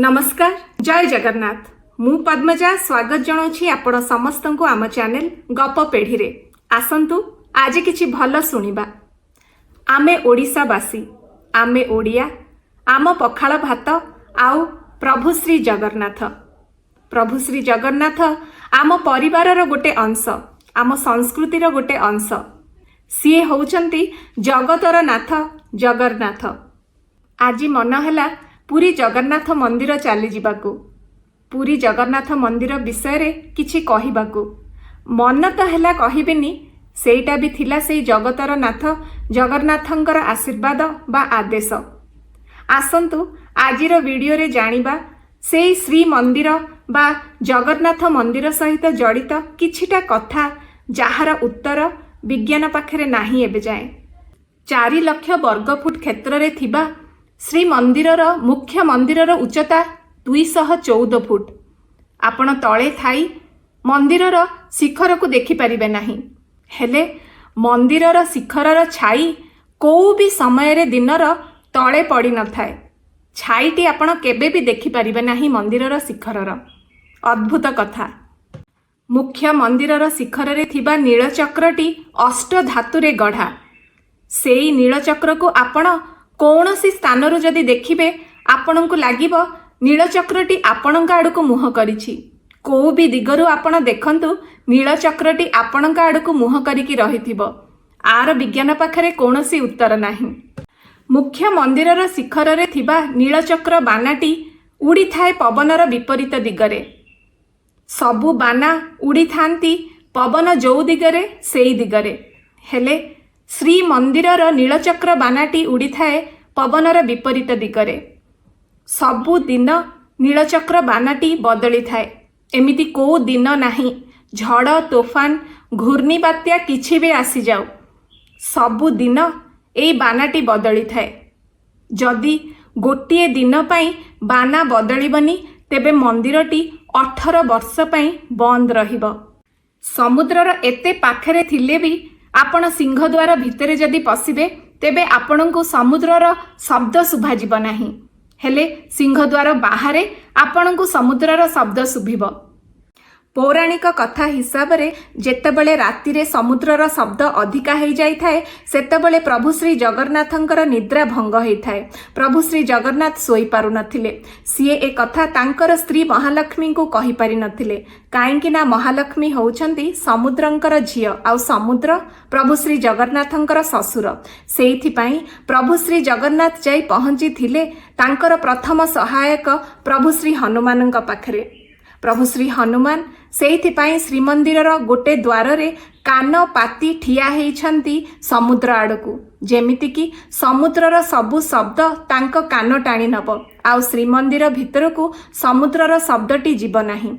ନମସ୍କାର, ଜୟ ଜଗନ୍ନାଥ। ମୁଁ ପଦ୍ମଜା ସ୍ୱାଗତ ଜଣାଉଛି ଆପଣ ସମସ୍ତଙ୍କୁ ଆମ ଚ୍ୟାନେଲ ଗପ ପେଢ଼ିରେ। ଆସନ୍ତୁ, ଆଜି କିଛି ଭଲ ଶୁଣିବା। ଆମେ ଓଡ଼ିଶାବାସୀ, ଆମେ ଓଡ଼ିଆ, ଆମ ପଖାଳ ଭାତ ଆଉ ପ୍ରଭୁ ଶ୍ରୀ ଜଗନ୍ନାଥ। ପ୍ରଭୁ ଶ୍ରୀ ଜଗନ୍ନାଥ ଆମ ପରିବାରର ଗୋଟେ ଅଂଶ, ଆମ ସଂସ୍କୃତିର ଗୋଟେ ଅଂଶ। ସିଏ ହେଉଛନ୍ତି ଜଗତର ନାଥ ଜଗନ୍ନାଥ। ଆଜି ମନ ହେଲା ପୁରୀ ଜଗନ୍ନାଥ ମନ୍ଦିର ଚାଲିଯିବାକୁ, ପୁରୀ ଜଗନ୍ନାଥ ମନ୍ଦିର ବିଷୟରେ କିଛି କହିବାକୁ। ମନ ତ ହେଲା କହିବିନି, ସେଇଟା ବି ଥିଲା ସେଇ ଜଗତର ନାଥ ଜଗନ୍ନାଥଙ୍କର ଆଶୀର୍ବାଦ ବା ଆଦେଶ। ଆସନ୍ତୁ, ଆଜିର ଭିଡ଼ିଓରେ ଜାଣିବା ସେଇ ଶ୍ରୀମନ୍ଦିର ବା ଜଗନ୍ନାଥ ମନ୍ଦିର ସହିତ ଜଡ଼ିତ କିଛିଟା କଥା, ଯାହାର ଉତ୍ତର ବିଜ୍ଞାନ ପାଖରେ ନାହିଁ ଏବେ ଯାଏଁ। 4 ଲକ୍ଷ ବର୍ଗଫୁଟ କ୍ଷେତ୍ରରେ ଥିବା ଶ୍ରୀମନ୍ଦିରର ମୁଖ୍ୟ ମନ୍ଦିରର ଉଚ୍ଚତା 214 ଫୁଟ। ଆପଣ ତଳେ ଥାଇ ମନ୍ଦିରର ଶିଖରକୁ ଦେଖିପାରିବେ ନାହିଁ। ହେଲେ ମନ୍ଦିରର ଶିଖରର ଛାଇ କୋଉ ବି ସମୟରେ ଦିନର ତଳେ ପଡ଼ିନଥାଏ। ଛାଇଟି ଆପଣ କେବେ ବି ଦେଖିପାରିବେ ନାହିଁ ମନ୍ଦିରର ଶିଖରର। ଅଦ୍ଭୁତ କଥା। ମୁଖ୍ୟ ମନ୍ଦିରର ଶିଖରରେ ଥିବା ନୀଳଚକ୍ରଟି ଅଷ୍ଟ ଧାତୁରେ ଗଢ଼ା। ସେଇ ନୀଳଚକ୍ରକୁ ଆପଣ କୌଣସି ସ୍ଥାନରୁ ଯଦି ଦେଖିବେ, ଆପଣଙ୍କୁ ଲାଗିବ ନୀଳଚକ୍ରଟି ଆପଣଙ୍କ ଆଡ଼କୁ ମୁହଁ କରିଛି। କୋଉ ବି ଦିଗରୁ ଆପଣ ଦେଖନ୍ତୁ, ନୀଳଚକ୍ରଟି ଆପଣଙ୍କ ଆଡ଼କୁ ମୁହଁ କରିକି ରହିଥିବ। ଆର ବିଜ୍ଞାନ ପାଖରେ କୌଣସି ଉତ୍ତର ନାହିଁ। ମୁଖ୍ୟ ମନ୍ଦିରର ଶିଖରରେ ଥିବା ନୀଳଚକ୍ର ବାନାଟି ଉଡ଼ିଥାଏ ପବନର ବିପରୀତ ଦିଗରେ। ସବୁ ବାନା ଉଡ଼ିଥାନ୍ତି ପବନ ଯୋଉ ଦିଗରେ ସେଇ ଦିଗରେ। ହେଲେ ଶ୍ରୀମନ୍ଦିରର ନୀଳଚକ୍ର ବାନାଟି ଉଡ଼ିଥାଏ ପବନର ବିପରୀତ ଦିଗରେ। ସବୁଦିନ ନୀଳଚକ୍ର ବାନାଟି ବଦଳିଥାଏ। ଏମିତି କୋଉ ଦିନ ନାହିଁ, ଝଡ଼ ତୋଫାନ, ଘୂର୍ଣ୍ଣିବାତ୍ୟା କିଛି ବି ଆସିଯାଉ, ସବୁଦିନ ଏଇ ବାନାଟି ବଦଳିଥାଏ। ଯଦି ଗୋଟିଏ ଦିନ ପାଇଁ ବାନା ବଦଳିବନି, ତେବେ ମନ୍ଦିରଟି 18 ବର୍ଷ ପାଇଁ ବନ୍ଦ ରହିବ। ସମୁଦ୍ରର ଏତେ ପାଖରେ ଥିଲେ ବି ଆପଣ ସିଂହଦ୍ୱାର ଭିତରେ ଯଦି ପଶିବେ, ତେବେ ଆପଣଙ୍କୁ ସମୁଦ୍ରର ଶବ୍ଦ ଶୁଭାଯିବ ନାହିଁ। ହେଲେ ସିଂହଦ୍ୱାର ବାହାରେ ଆପଣଙ୍କୁ ସମୁଦ୍ରର ଶବ୍ଦ ଶୁଭିବ। ପୌରାଣିକ କଥା ହିସାବରେ, ଯେତେବେଳେ ରାତିରେ ସମୁଦ୍ରର ଶବ୍ଦ ଅଧିକା ହେଇଯାଇଥାଏ, ସେତେବେଳେ ପ୍ରଭୁ ଶ୍ରୀ ଜଗନ୍ନାଥଙ୍କର ନିଦ୍ରା ଭଙ୍ଗ ହେଇଥାଏ। ପ୍ରଭୁ ଶ୍ରୀ ଜଗନ୍ନାଥ ଶୋଇପାରୁନଥିଲେ। ସିଏ ଏ କଥା ତାଙ୍କର ସ୍ତ୍ରୀ ମହାଲକ୍ଷ୍ମୀଙ୍କୁ କହିପାରିନଥିଲେ, କାହିଁକି ନା ମହାଲକ୍ଷ୍ମୀ ହେଉଛନ୍ତି ସମୁଦ୍ରଙ୍କର ଝିଅ ଆଉ ସମୁଦ୍ର ପ୍ରଭୁ ଶ୍ରୀ ଜଗନ୍ନାଥଙ୍କର ଶ୍ୱଶୁର। ସେଇଥିପାଇଁ ପ୍ରଭୁ ଶ୍ରୀ ଜଗନ୍ନାଥ ଯାଇ ପହଞ୍ଚିଥିଲେ ତାଙ୍କର ପ୍ରଥମ ସହାୟକ ପ୍ରଭୁ ଶ୍ରୀ ହନୁମାନଙ୍କ ପାଖରେ। ପ୍ରଭୁ ଶ୍ରୀ ହନୁମାନ ସେଇଥିପାଇଁ ଶ୍ରୀମନ୍ଦିରର ଗୋଟେ ଦ୍ୱାରରେ କାନ ପାତି ଠିଆ ହେଇଛନ୍ତି ସମୁଦ୍ର ଆଡ଼କୁ, ଯେମିତିକି ସମୁଦ୍ରର ସବୁ ଶବ୍ଦ ତାଙ୍କ କାନ ଟାଣି ନେବ ଆଉ ଶ୍ରୀମନ୍ଦିର ଭିତରକୁ ସମୁଦ୍ରର ଶବ୍ଦଟି ଯିବ ନାହିଁ।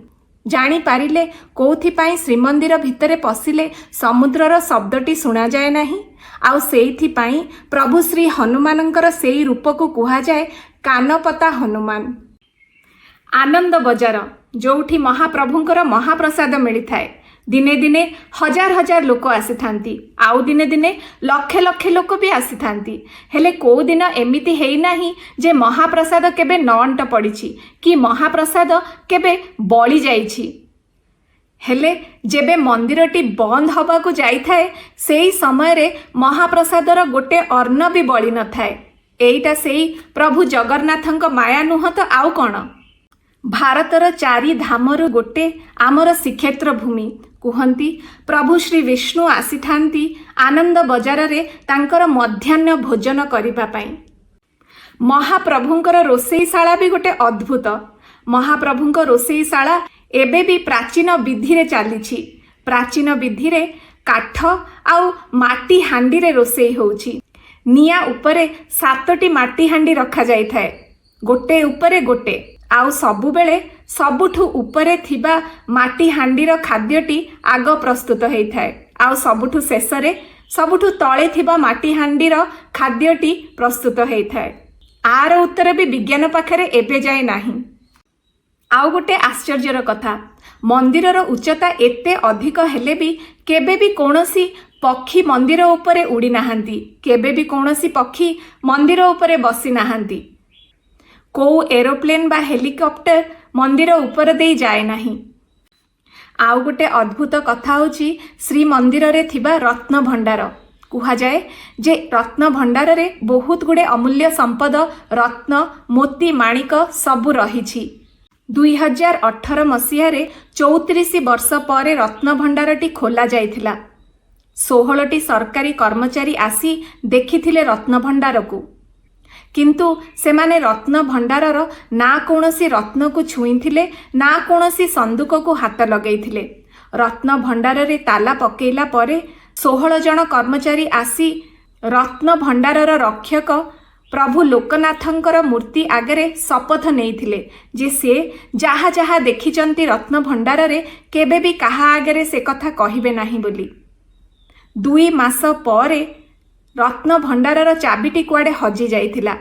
ଜାଣିପାରିଲେ କୋଉଥିପାଇଁ ଶ୍ରୀମନ୍ଦିର ଭିତରେ ପଶିଲେ ସମୁଦ୍ରର ଶବ୍ଦଟି ଶୁଣାଯାଏ ନାହିଁ? ଆଉ ସେଇଥିପାଇଁ ପ୍ରଭୁ ଶ୍ରୀ ହନୁମାନଙ୍କର ସେଇ ରୂପକୁ କୁହାଯାଏ କାନପତା ହନୁମାନ। ଆନନ୍ଦ ବଜାର, ଯୋଉଠି ମହାପ୍ରଭୁଙ୍କର ମହାପ୍ରସାଦ ମିଳିଥାଏ, ଦିନେ ଦିନେ ହଜାର ହଜାର ଲୋକ ଆସିଥାନ୍ତି, ଆଉ ଦିନେ ଦିନେ ଲକ୍ଷେ ଲକ୍ଷେ ଲୋକ ବି ଆସିଥାନ୍ତି। ହେଲେ କୋଉ ଦିନ ଏମିତି ହେଇନାହିଁ ଯେ ମହାପ୍ରସାଦ କେବେ ନଅଣ୍ଟ ପଡ଼ିଛି କି ମହାପ୍ରସାଦ କେବେ ବଳି ଯାଇଛି। ହେଲେ ଯେବେ ମନ୍ଦିରଟି ବନ୍ଦ ହବାକୁ ଯାଇଥାଏ, ସେଇ ସମୟରେ ମହାପ୍ରସାଦର ଗୋଟେ ଅନ୍ନ ବି ବଳି ନଥାଏ। ଏଇଟା ସେଇ ପ୍ରଭୁ ଜଗନ୍ନାଥଙ୍କ ମାୟା ନୁହଁ ତ ଆଉ କ'ଣ? ଭାରତର ଚାରି ଧାମରୁ ଗୋଟେ ଆମର ଶ୍ରୀକ୍ଷେତ୍ର ଭୂମି। କୁହନ୍ତି, ପ୍ରଭୁ ଶ୍ରୀ ବିଷ୍ଣୁ ଆସିଥାନ୍ତି ଆନନ୍ଦ ବଜାରରେ ତାଙ୍କର ମଧ୍ୟାହ୍ନ ଭୋଜନ କରିବା ପାଇଁ। ମହାପ୍ରଭୁଙ୍କର ରୋଷେଇଶାଳା ବି ଗୋଟେ ଅଦ୍ଭୁତ। ମହାପ୍ରଭୁଙ୍କ ରୋଷେଇଶାଳା ଏବେ ବି ପ୍ରାଚୀନ ବିଧିରେ ଚାଲିଛି। ପ୍ରାଚୀନ ବିଧିରେ କାଠ ଆଉ ମାଟି ହାଣ୍ଡିରେ ରୋଷେଇ ହେଉଛି। ନିଆଁ ଉପରେ ସାତଟି ମାଟି ହାଣ୍ଡି ରଖାଯାଇଥାଏ, ଗୋଟେ ଉପରେ ଗୋଟେ। ଆଉ ସବୁବେଳେ ସବୁଠୁ ଉପରେ ଥିବା ମାଟି ହାଣ୍ଡିର ଖାଦ୍ୟଟି ଆଗ ପ୍ରସ୍ତୁତ ହେଇଥାଏ ଆଉ ସବୁଠୁ ଶେଷରେ ସବୁଠୁ ତଳେ ଥିବା ମାଟି ହାଣ୍ଡିର ଖାଦ୍ୟଟି ପ୍ରସ୍ତୁତ ହେଇଥାଏ। ଆର ଉତ୍ତର ବି ବିଜ୍ଞାନ ପାଖରେ ଏବେ ଯାଏ ନାହିଁ। ଆଉ ଗୋଟେ ଆଶ୍ଚର୍ଯ୍ୟର କଥା, ମନ୍ଦିରର ଉଚ୍ଚତା ଏତେ ଅଧିକ ହେଲେ ବି କେବେ ବି କୌଣସି ପକ୍ଷୀ ମନ୍ଦିର ଉପରେ ଉଡ଼ି ନାହାନ୍ତି, କେବେ ବି କୌଣସି ପକ୍ଷୀ ମନ୍ଦିର ଉପରେ ବସି ନାହାନ୍ତି। କୋଉ ଏରୋପ୍ଲେନ୍ ବା ହେଲିକପ୍ଟର ମନ୍ଦିର ଉପର ଦେଇ ଯାଏ ନାହିଁ। ଆଉ ଗୋଟେ ଅଦ୍ଭୁତ କଥା ହେଉଛି ଶ୍ରୀମନ୍ଦିରରେ ଥିବା ରତ୍ନଭଣ୍ଡାର। କୁହାଯାଏ ଯେ ରତ୍ନଭଣ୍ଡାରରେ ବହୁତ ଗୁଡ଼େ ଅମୂଲ୍ୟ ସମ୍ପଦ, ରତ୍ନ, ମୋତି, ମାଣିକ ସବୁ ରହିଛି। 2018 ମସିହାରେ 34 ବର୍ଷ ପରେ ରତ୍ନଭଣ୍ଡାରଟି ଖୋଲା ଯାଇଥିଲା। 16ଟି ସରକାରୀ କର୍ମଚାରୀ ଆସି ଦେଖିଥିଲେ ରତ୍ନଭଣ୍ଡାରକୁ, କିନ୍ତୁ ସେମାନେ ରତ୍ନଭଣ୍ଡାରର ନା କୌଣସି ରତ୍ନକୁ ଛୁଇଁଥିଲେ, ନା କୌଣସି ସନ୍ଦୁକକୁ ହାତ ଲଗେଇଥିଲେ। ରତ୍ନଭଣ୍ଡାରରେ ତାଲା ପକେଇଲା ପରେ 16 ଜଣ କର୍ମଚାରୀ ଆସି ରତ୍ନଭଣ୍ଡାରର ରକ୍ଷକ ପ୍ରଭୁ ଲୋକନାଥଙ୍କର ମୂର୍ତ୍ତି ଆଗରେ ଶପଥ ନେଇଥିଲେ ଯେ ସେ ଯାହା ଯାହା ଦେଖିଛନ୍ତି ରତ୍ନଭଣ୍ଡାରରେ, କେବେ ବି କାହା ଆଗରେ ସେ କଥା କହିବେ ନାହିଁ ବୋଲି। 2 ମାସ ପରେ ରତ୍ନଭଣ୍ଡାରର ଚାବିଟି କୁଆଡ଼େ ହଜି ଯାଇଥିଲା।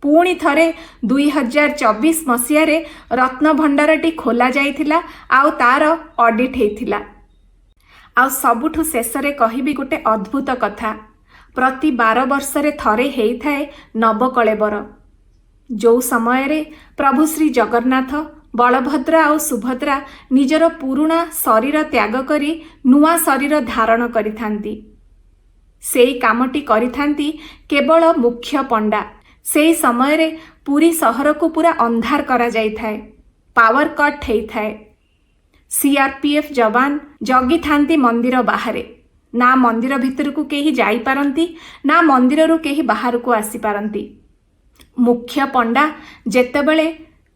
ପୁଣି ଥରେ 2024 ମସିହାରେ ରତ୍ନଭଣ୍ଡାରଟି ଖୋଲା ଯାଇଥିଲା ଆଉ ତାର ଅଡିଟ୍ ହେଇଥିଲା। ଆଉ ସବୁଠୁ ଶେଷରେ କହିବି ଗୋଟେ ଅଦ୍ଭୁତ କଥା। ପ୍ରତି 12 ବର୍ଷରେ ଥରେ ହେଇଥାଏ ନବକଳେବର, ଯୋଉ ସମୟରେ ପ୍ରଭୁ ଶ୍ରୀ ଜଗନ୍ନାଥ, ବଳଭଦ୍ର ଆଉ ସୁଭଦ୍ରା ନିଜର ପୁରୁଣା ଶରୀର ତ୍ୟାଗ କରି ନୂଆ ଶରୀର ଧାରଣ କରିଥାନ୍ତି। ସେଇ କାମଟି କରିଥାନ୍ତି କେବଳ ମୁଖ୍ୟ ପଣ୍ଡା। ସେଇ ସମୟରେ ପୁରୀ ସହରକୁ ପୁରା ଅନ୍ଧାର କରାଯାଇଥାଏ, ପାୱାର କଟ୍ ହେଇଥାଏ। ସିଆରପିଏଫ୍ ଯବାନ ଜଗିଥାନ୍ତି ମନ୍ଦିର ବାହାରେ। ନା ମନ୍ଦିର ଭିତରକୁ କେହି ଯାଇପାରନ୍ତି, ନା ମନ୍ଦିରରୁ କେହି ବାହାରକୁ ଆସିପାରନ୍ତି। ମୁଖ୍ୟ ପଣ୍ଡା ଯେତେବେଳେ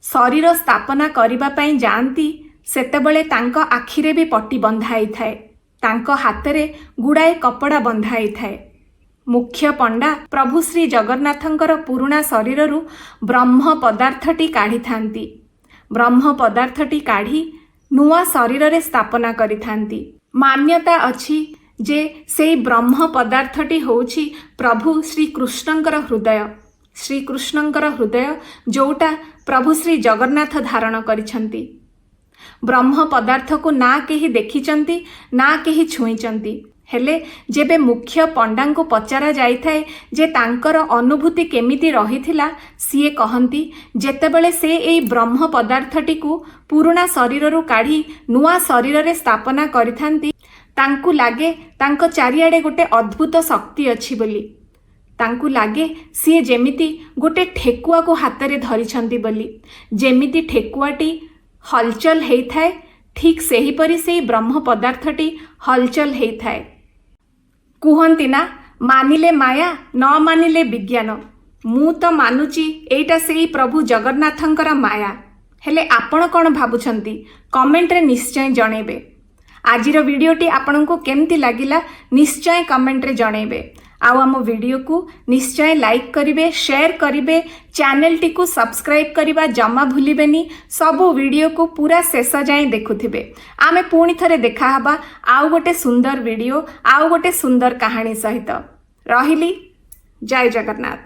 ଶରୀର ସ୍ଥାପନା କରିବା ପାଇଁ ଯାଆନ୍ତି, ସେତେବେଳେ ତାଙ୍କ ଆଖିରେ ବି ପଟି ବନ୍ଧା ହେଇଥାଏ, ତାଙ୍କ ହାତରେ ଗୁଡ଼ାଏ କପଡ଼ା ବନ୍ଧା ହେଇଥାଏ। ମୁଖ୍ୟ ପଣ୍ଡା ପ୍ରଭୁ ଶ୍ରୀ ଜଗନ୍ନାଥଙ୍କର ପୁରୁଣା ଶରୀରରୁ ବ୍ରହ୍ମ ପଦାର୍ଥଟି କାଢ଼ିଥାନ୍ତି। ବ୍ରହ୍ମ ପଦାର୍ଥଟି କାଢ଼ି ନୂଆ ଶରୀରରେ ସ୍ଥାପନା କରିଥାନ୍ତି। ମାନ୍ୟତା ଅଛି ଯେ ସେଇ ବ୍ରହ୍ମ ପଦାର୍ଥଟି ହେଉଛି ପ୍ରଭୁ ଶ୍ରୀକୃଷ୍ଣଙ୍କର ହୃଦୟ, ଶ୍ରୀକୃଷ୍ଣଙ୍କର ହୃଦୟ ଯୋଉଟା ପ୍ରଭୁ ଶ୍ରୀ ଜଗନ୍ନାଥ ଧାରଣ କରିଛନ୍ତି। ବ୍ରହ୍ମ ପଦାର୍ଥକୁ ନା କେହି ଦେଖିଛନ୍ତି, ନା କେହି ଛୁଇଁଛନ୍ତି। ହେଲେ ଯେବେ ମୁଖ୍ୟ ପଣ୍ଡାଙ୍କୁ ପଚରା ଯାଇଥାଏ ଯେ ତାଙ୍କର ଅନୁଭୂତି କେମିତି ରହିଥିଲା, ସିଏ କହନ୍ତି ଯେତେବେଳେ ସେ ଏଇ ବ୍ରହ୍ମ ପଦାର୍ଥଟିକୁ ପୁରୁଣା ଶରୀରରୁ କାଢ଼ି ନୂଆ ଶରୀରରେ ସ୍ଥାପନା କରିଥାନ୍ତି, ତାଙ୍କୁ ଲାଗେ ତାଙ୍କ ଚାରିଆଡ଼େ ଗୋଟେ ଅଦ୍ଭୁତ ଶକ୍ତି ଅଛି ବୋଲି। ତାଙ୍କୁ ଲାଗେ ସିଏ ଯେମିତି ଗୋଟେ ଠେକୁଆକୁ ହାତରେ ଧରିଛନ୍ତି ବୋଲି। ଯେମିତି ଠେକୁଆଟି ହଲଚଲ ହେଇଥାଏ, ଠିକ୍ ସେହିପରି ସେଇ ବ୍ରହ୍ମ ପଦାର୍ଥଟି ହଲଚଲ ହେଇଥାଏ। କୁହନ୍ତି ନା, ମାନିଲେ ମାୟା, ନ ମାନିଲେ ବିଜ୍ଞାନ। ମୁଁ ତ ମାନୁଛି ଏଇଟା ସେଇ ପ୍ରଭୁ ଜଗନ୍ନାଥଙ୍କର ମାୟା। ହେଲେ ଆପଣ କ'ଣ ଭାବୁଛନ୍ତି, କମେଣ୍ଟରେ ନିଶ୍ଚୟ ଜଣେଇବେ। ଆଜିର ଭିଡ଼ିଓଟି ଆପଣଙ୍କୁ କେମିତି ଲାଗିଲା, ନିଶ୍ଚୟ କମେଣ୍ଟରେ ଜଣେଇବେ। ଆଉ ଆମ ଭିଡ଼ିଓକୁ ନିଶ୍ଚୟ ଲାଇକ୍ କରିବେ, ସେୟାର କରିବେ, ଚ୍ୟାନେଲଟିକୁ ସବସ୍କ୍ରାଇବ୍ କରିବା ଜମା ଭୁଲିବେନି। ସବୁ ଭିଡ଼ିଓକୁ ପୁରା ଶେଷ ଯାଏଁ ଦେଖୁଥିବେ। ଆମେ ପୁଣି ଥରେ ଦେଖାହେବା ଆଉ ଗୋଟେ ସୁନ୍ଦର ଭିଡ଼ିଓ, ଆଉ ଗୋଟେ ସୁନ୍ଦର କାହାଣୀ ସହିତ। ରହିଲି, ଜୟ ଜଗନ୍ନାଥ।